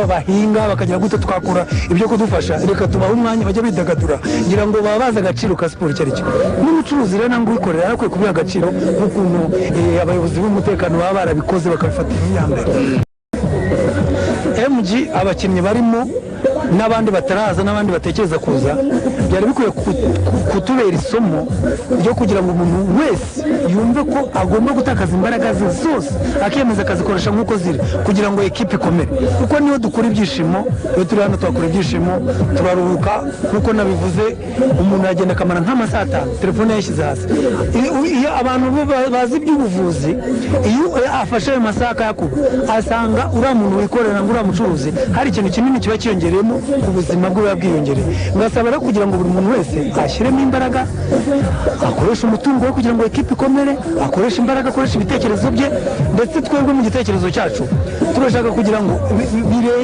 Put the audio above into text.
Bahinga bakagira gute, twakura ibyo kudufasha. Reka tubahe umwanya bajya bidagadura, ngira ngo baba bazi agaciro ka siporo icyo ari cyo. N'umucuruzi rero nangwa uwikorera arakwiye kubiha agaciro nk'ukuntu abayobozi b'umutekano baba barabikoze, bakabifatira iya mbere. MG, abakinnyi barimo n'abandi bataraza n'abandi batekereza kuza, byari bikwiye kutubera isomo ryo kugira ngo umuntu wese yumve ko agomba gutakaza imbaraga ze zose, akiyemeza akazikoresha nk'uko ziri kugira ngo ekipe ikomere, kuko niyo dukura ibyishimo. Iyo turi hano tuhakura ibyishimo, turaruhuka. Nk'uko nabivuze, umuntu yagenda akamara nk'amasaha 5 telefone yayishyize hasi. Iyo abantu bazi iby'ubuvuzi, iyo afashe ayo masaha akayakuba, asanga uriya muntu wikorera ngo uriya mucuruzi hari ikintu kinini kiba cyiyongereyemo ku buzima bwe, buba bwiyongereye. Ngasaba rero kugira ngo buri muntu wese ashyiremo imbaraga, akoreshe umutungo we kugira ngo ekipe ikomere, akoreshe imbaraga, akoreshe ibitekerezo bye. Ndetse twebwe mu gitekerezo cyacu turashaka kugira ngo birenge.